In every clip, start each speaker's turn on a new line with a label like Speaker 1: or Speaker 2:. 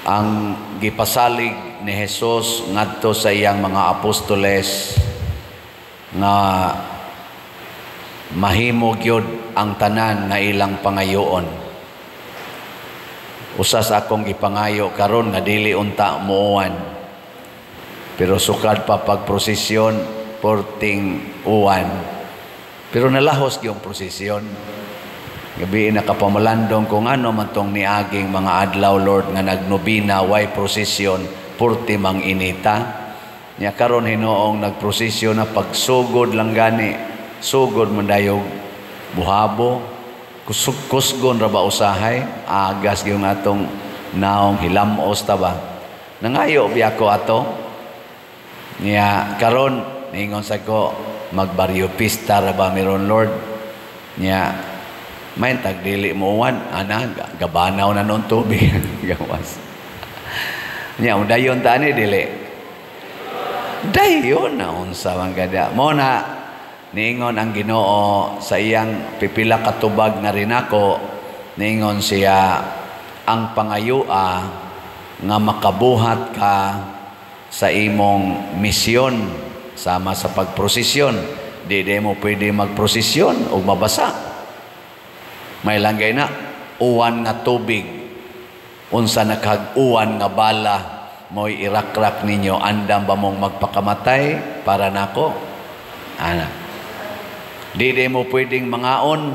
Speaker 1: Ang gipasalig ni Jesus ngadto sa iyang mga apostoles nga mahimo gyud ang tanan nga ilang pangayoon. Usa sa akong gipangayo karon nga dili unta muuwan. Pero sukad pa pagprosesyon, porting uwan. Pero nalahos gyud prosesyon. Gabi nakapamalandong kung ano man tong niaging mga adlaw, Lord, nga nagnobina, way prosesyon, purti mang inita. Nya karon hinuong nagprosesyon na, pagsugod lang gani, sugod man dayog buhabo, kusog kusgon ra ba usahay, agas gyud atong naong, hilamos ta ba. Nangayo biya ko ato. Nya karon ningon sa ko, magbaryo pista ra ba meron, Lord? Nya may tag dili mo uwan ana, gabanaw na nun tubig gawas. Nya dayon ta ani dili dayon na, unsa man kada mo na. Niingon ang Ginoo sa iyang pipila ka tubag nga rinako, niingon siya, ang pangayua nga makabuhat ka sa imong misyon, sama sa pagprosesyon. Di di mo pwede magprosesyon o mabasa. May langgay na uwan nga tubig, unsa nakag-uwan nga bala mo'y irakrak ninyo, andam ba mong magpakamatay para nako ana? Di di mo pwedeng mangaon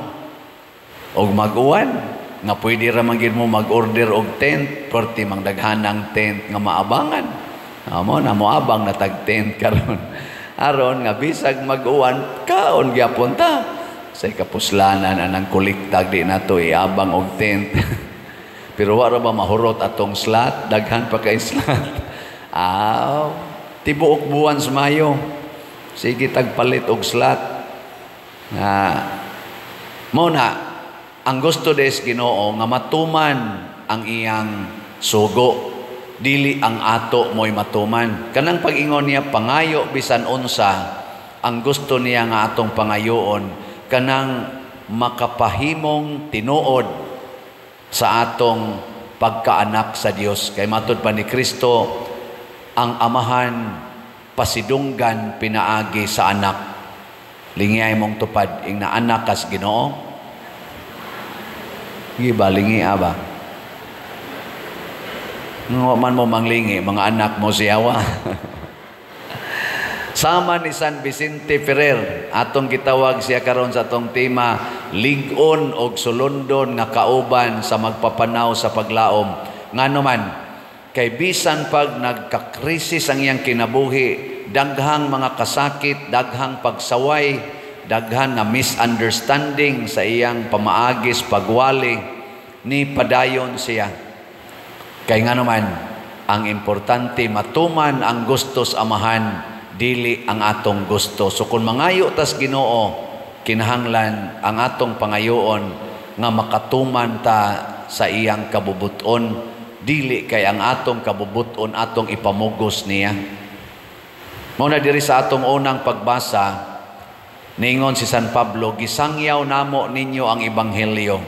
Speaker 1: og mag-uwan, nga pwede ra man gid mo mag-order og tent, perti mang daghanang tent nga maabangan. Amo na moabang na tag tent karon, aron nga bisag mag-uwan, kaon gyapon ta. Sa kapuslanan anang kolektag, di nato iabang og tent. Pero wa ra ba mahurot atong slot? Daghan pa kay slot. Aw, tibuok buwan sa Mayo. Sige tagpalit og slot. Nga mo na ang gusto des Ginoo nga matuman ang iyang sugo, dili ang ato mo'y matuman. Kanang pag-ingon niya, pangayo bisan unsa, ang gusto niya nga atong pangayoon kanang makapahimong tinuod sa atong pagkaanak sa Dios. Kay matud pa ni Kristo, ang Amahan pasidunggan pinaagi sa anak. Lingiyay mong tupad, ing na anak kas Ginoo. Gi ba lingi ba? Nga man mo manglingi, mga anak mo siyawa. Sama ni San Vicente Ferrer, atong gitawag siya karon sa atong tema, lig-on og sulondon nga kauban sa magpapanaw sa paglaom. Ngano man, kay bisan pag nagkakrisis ang iyang kinabuhi, daghang mga kasakit, daghang pagsaway, daghan nga misunderstanding sa iyang pamaagis pagwali, ni padayon siya. Kay ngano man, ang importante matuman ang gusto sa Amahan, dili ang atong gusto. So kung mangayo tas Ginoo, kinahanglan ang atong pangayoon nga makatuman ta sa iyang kabubuton, dili kay ang atong kabubuton atong ipamugos niya. Mao na diri sa atong unang pagbasa, ningon si San Pablo, gisangyaw namo ninyo ang ebanghelyo.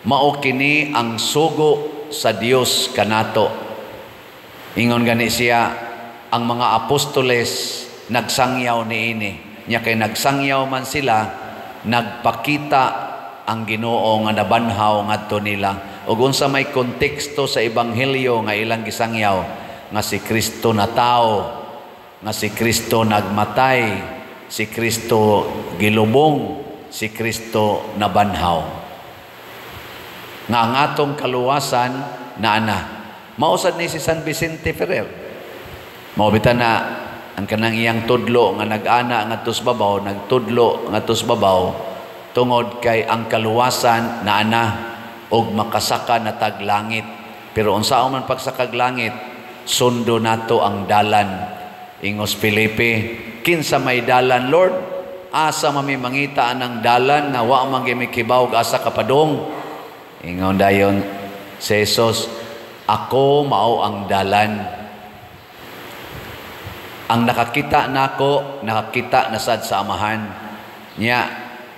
Speaker 1: Mao kini ang sugo sa Dios kanato. Ingon gani siya, ang mga apostoles nagsangyaw niini. Nya kay nagsangyaw man sila, nagpakita ang Ginoo nga nabanhaw ngadto nila. Ug unsa may konteksto sa ebanghelyo nga ilang gisangyaw? Nga si Kristo natawo, nga si Kristo nagmatay, si Kristo gilubong, si Kristo nabanhaw. Nga ang atong kaluwasan naana. Mausad ni si San Vicente Ferrer. Mao bitaw na ang kanang iyang tudlo nga nag-ana ngadto sa babaw, nagtudlo ngadto sa babaw tungod kay ang kaluwasan naana og makasaka na tag langit. Pero unsaon man pagsakag langit, sundo nato ang dalan. Ingos Felipe, kinsa may dalan, Lord? Asa mami mangita ang dalan nga wa man gyud kibaw asa kapadong? Ingon dayon si Jesus, ako mao ang dalan. Ang nakakita nako, nakakita na sad sa Amahan. Nya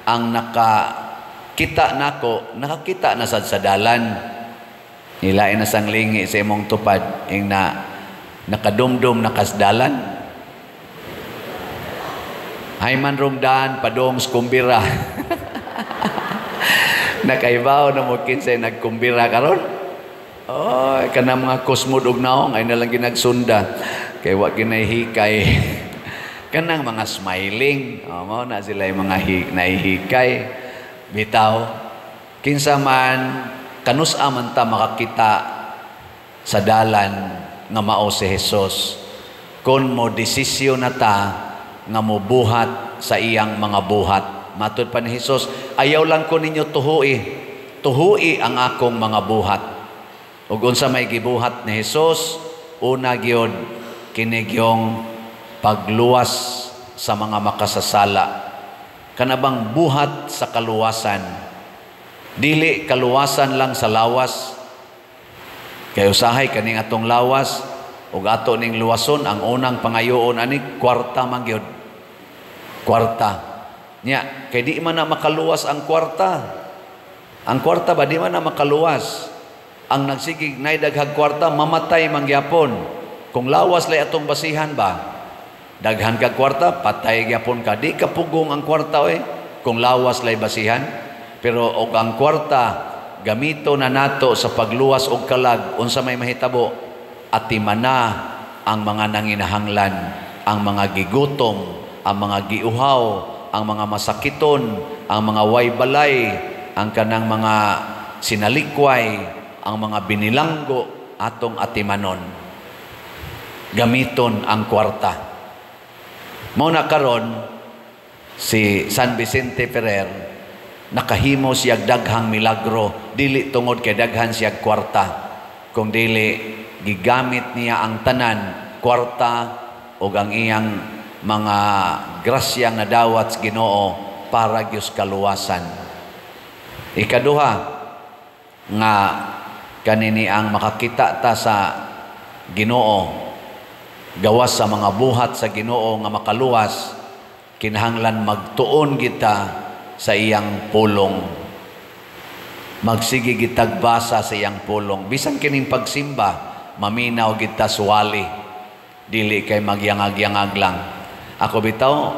Speaker 1: ang nakakita nako, nakakita na sad sa dalan. Ilain na sang lingi sa imong tupad ing na nakadumdum na kasdalan. Hay man rong daan padong sa kumbira. Nakaibaw na mo kinsay nagkumbira karon? Oh, kana mga kusmod og naong ay nalang ginagsunda kay wa ginahikay. Kanang mga smiling, oh, mao na sila yung mga nahihikay. Bitaw, kinsa man, kanus-a man ta makakita sa dalan nga mao si Jesus kon mo desisyon na ta nga mobuhat sa iyang mga buhat. Matud pa ni Jesus, "Ayaw lang ko ninyo tuhui, tuhui ang akong mga buhat." Ug unsa may gibuhat ni Jesus? Una gyud kini gyung pagluwas sa mga makasasala. Kanabang buhat sa kaluwasan? Dili kaluwasan lang sa lawas. Kay usahay kaning atong lawas ug ato ning luwason, ang unang pangayoon ani kwarta man gyud. Kwarta. Nya, kay di man na makaluwas ang kwarta. Ang kwarta ba, di man na makaluwas. Ang nagsigig nay daghag kwarta, mamatay man gyapon. Kung lawas lay atong basihan ba, daghan kag kwarta, patay gyapon ka. Di ka pugong ang kwarta oy. Kung lawas lay basihan. Pero og ang kwarta gamito na nato sa pagluwas og kalag, unsa may mahitabo? Atimana ang mga nanginahanglan, ang mga gigutom, ang mga giuhaw, ang mga masakiton, ang mga way balay, ang kanang mga sinalikway, ang mga binilanggo, atong atimanon. Gamiton ang kwarta. Mao na karon si San Vicente Ferrer, nakahimo siya daghang milagro dili tungod kay daghan siya kwarta, kung dili gigamit niya ang tanan, kwarta ug ang iyang mga grasyang nadawat sa Ginoo, para gyud kaluwasan. Ikaduha nga kanini ang makakita ta sa Ginoo gawas sa mga buhat sa Ginoo nga makaluwas, kinahanglan magtuon kita sa iyang pulong. Magsige gitag basa sa iyang pulong. Bisan kining pagsimba, maminaw kita suwali. Dili kay magyangag-yangag lang. Ako bitaw,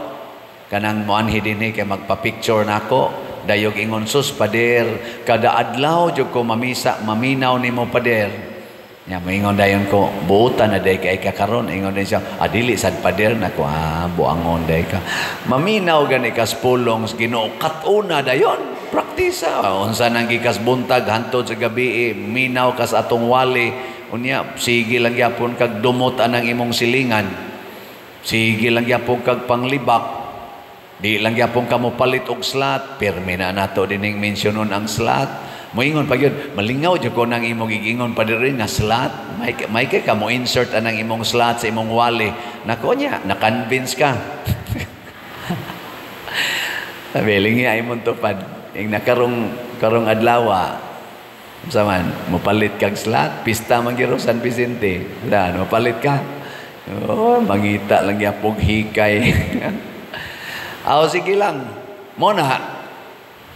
Speaker 1: kanang moanhi dinhi kay magpa-picture nako, dayog ingon, "Sus pader, kada adlaw jud ko mamisa, maminaw nimo, pader." Nya moingon dayon ko, "Buutan na day kay ka karon." Ingon din siya, "Ah, dili sad, pader." Nako, "Ah, buangon day ka." Maminaw gani kas pulong sa Ginoo, kat-una dayon. Praktisa. Unsa nang gikas buntag hantod sa gabi, minaw kas atong wali. Unya, sige lang gyapon kag dumot anang imong silingan. Sige lang gyapon kag panglibak. Di lang gyapon ka mo palit og slot. Pirmi na nato dining mensyonon ang slot. Moingon pa gyud, "Malingaw jud ko nang imong gigingon pa diri nga slot. May kay ka mo insert anang imong slot sa imong wali." Nako nya, na-convince ka. Sabi, lingi ay imong tupad. Ing nakarong karong adlaw, unsa man, mopalit kag slot, pista man gyud San Vicente. Dan, mopalit ka. Oh, mangita lang gyapog hikay. Aw, sige lang. Mo na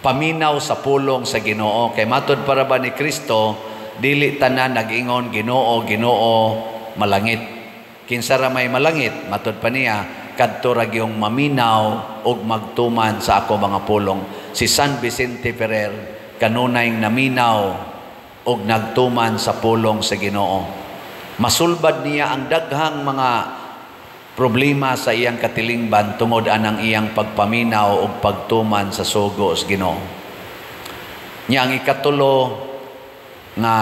Speaker 1: paminaw sa pulong sa Ginoo, kay matod para ba ni Kristo, dili tanan nag-ingon, "Ginoo, Ginoo," malangit. Kinsa ra may malangit? Matod pa niya, kadto ra gyung maminaw ug magtuman sa ako mga pulong. Si San Vicente Ferrer kanunay naminaw ug nagtuman sa pulong sa Ginoo. Masulbad niya ang daghang mga problema sa iyang katilingban tungod anang iyang pagpaminaw ug pagtuman sa sugo sa Ginoo. Nya ang ikatulo nga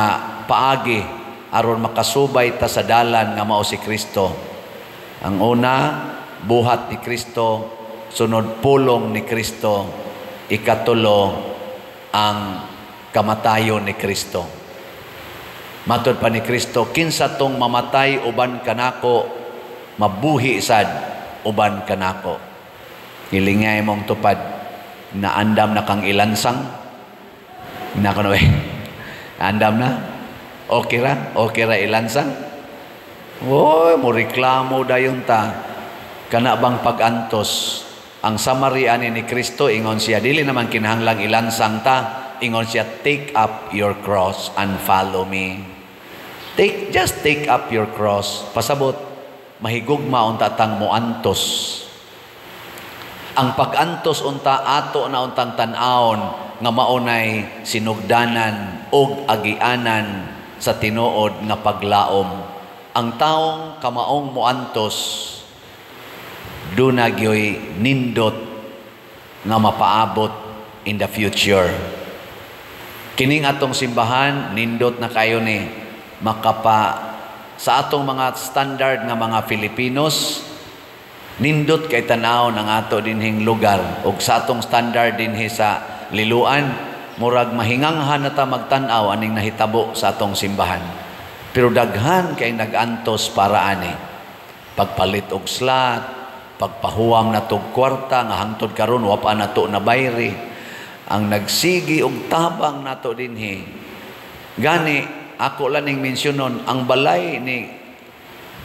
Speaker 1: paagi aron makasubay ta sa dalan nga mao si Kristo. Ang una, buhat ni Kristo, sunod pulong ni Kristo, ikatulo ang kamatayon ni Kristo. Matod pa ni Kristo, "Kinsa tong mamatay uban kanako, mabuhi sad uban kanako." Hilingay mong tupad, naandam na kang ilansang. Na kuno eh. Andam na. Okay ra? Okay ra ilansang? Oy, mo reklamo dayon ta. Kana bang pag-antos? Ang samari ani ni Kristo, ingon siya, dili naman kinahanglang ilansang ta. Ingon siya, "Take up your cross and follow me." Just take up your cross. Pasabot, mahigugma unta tang moantos. Ang pag-antos unta, ato na untang tan-awon nga maunay sinugdanan og agianan sa tinuod nga paglaom. Ang taong kamaong moantos, duna gyoy nindot nga mapaabot in the future. Kining atong simbahan, nindot na kayo ni makapa sa atong mga standard nga mga Filipinos. Nindot kay tan-aw ang ato dinhing lugar ug sa atong standard dinhi sa Liloan, murag mahinganghan na ta magtan-aw aning nahitabo sa atong simbahan. Pero daghan kay nag-antos para ani. Pagpalit og slot, pagpahuwam na tog kwarta nga hangtod karon wa pa nato na bayri. Ang nagsigi og tabang nato dinhi. Gani ako lang ning mensyonon ang balay ni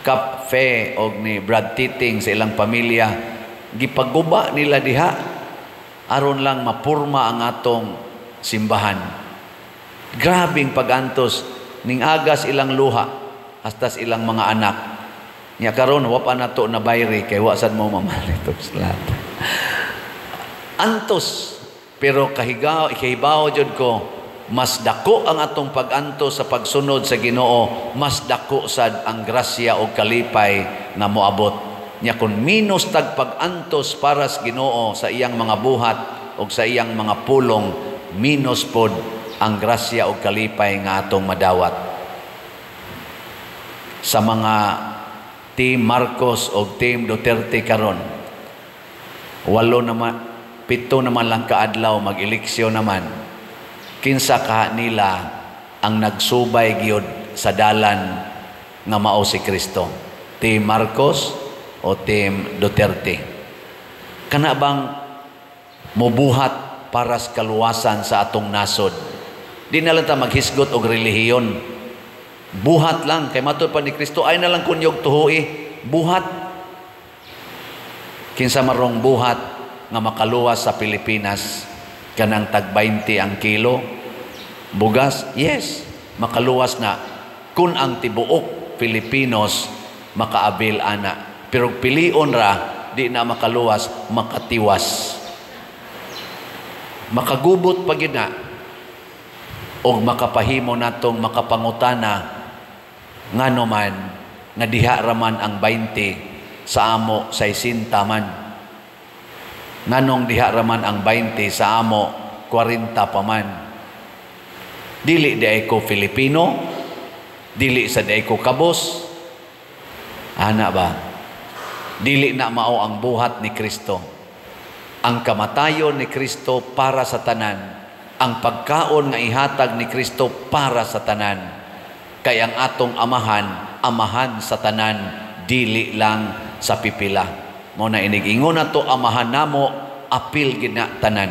Speaker 1: Cap Fe og ni Brad Titing sa ilang pamilya, gipaguba nila diha aron lang mapurma ang atong simbahan. Grabing pagantos, ning agas ilang luha hasta ilang mga anak. Nya karon wa pa nato na bayri kay wa sad mo mamalit og slot. Antos, pero kahigaw ikahibaw jud ko, mas dako ang atong pag-antos sa pagsunod sa Ginoo, mas dako sad ang grasya o kalipay nga moabot. Nya kun minus tag pag-antos para sa Ginoo sa iyang mga buhat o sa iyang mga pulong, minus pod ang grasya o kalipay nga atong madawat. Sa mga Team Marcos o Team Duterte karon, 8 naman, 7 naman lang kaadlaw, mag-eleksyon naman. Kinsa ka nila ang nagsubay gyud sa dalan nga mao si Kristo? Team Marcos o Team Duterte? Kana bang mubuhat para sa kaluwasan sa atong nasod? Di na lang ta maghisgot og relihiyon. Buhat lang kay matud pa ni Kristo, ay na lang kunyog tuhui, buhat. Kinsa marong buhat nga makaluwas sa Pilipinas? Kanang tag 20 ang kilo bugas? Yes, makaluwas na kun ang tibuok Filipinos makaabil ana. Pero pilion ra, di na makaluwas, makatiwas, makagubot pa gyud na og makapahimo natong makapangutana, ngano man nga diha raman ang 20, sa amo 60 man? Nganong diha raman ang 20, sa amo 40 pa man? Dili di ko Filipino? Dili sa di ko kabos? Ana ba? Dili na mao ang buhat ni Kristo. Ang kamatayon ni Kristo para sa tanan. Ang pagkaon nga ihatag ni Kristo para sa tanan. Kay ang atong amahan, amahan sa tanan, dili lang sa pipila. Mao na inig-ingon nato, amahan namo, apil gid na tanan.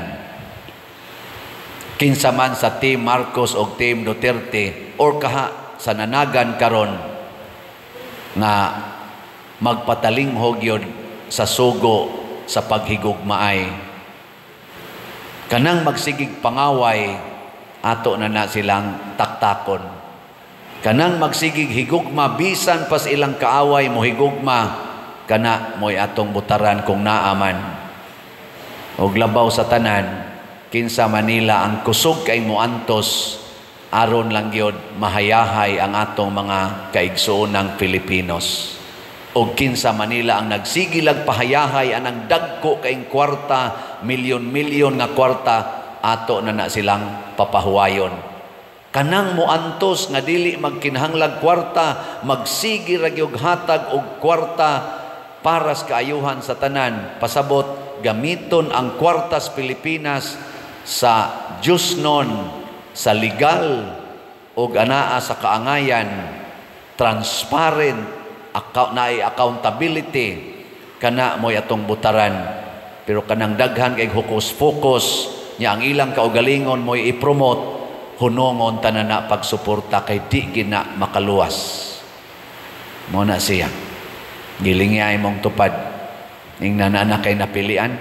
Speaker 1: Kinsa man sa Team Marcos o Team Duterte or kaha sa nanagan karon nga magpatalinghog yun sa sugo sa paghigugmaay, kanang magsigig pangaway, ato na na silang taktakon. Kanang magsigig higugma bisan pas ilang kaaway, mohigugma, kana mo'y atong butaran kung naaman. Og labaw sa tanan, kinsa Manila ang kusog kay moantos aron lang gyud mahayahay ang atong mga kaigsuonang Filipinos. Og kinsa Manila ang nagsigilag pahayahay anang dagko kaing kwarta, milyon-milyon nga kwarta, ato na na silang papahuwayon. Kanang moantos nga dili magkinahanglag kwarta, magsigi ra gyud hatag og kwarta para sa kaayuhan sa tanan. Pasabot, gamiton ang kwartas Pilipinas sa Diyosnon, sa legal og anaa sa kaangayan, transparent, naay accountability, kana mo'y atong butaran. Pero kanang daghan kay hokus-pokus nya ang ilang kaugalingon mo'y i-promote, hunongon tanan na pagsuporta kay di gina makaluwas. Mo na siya. Gilingay mong tupad. Ingnan na kay napilian.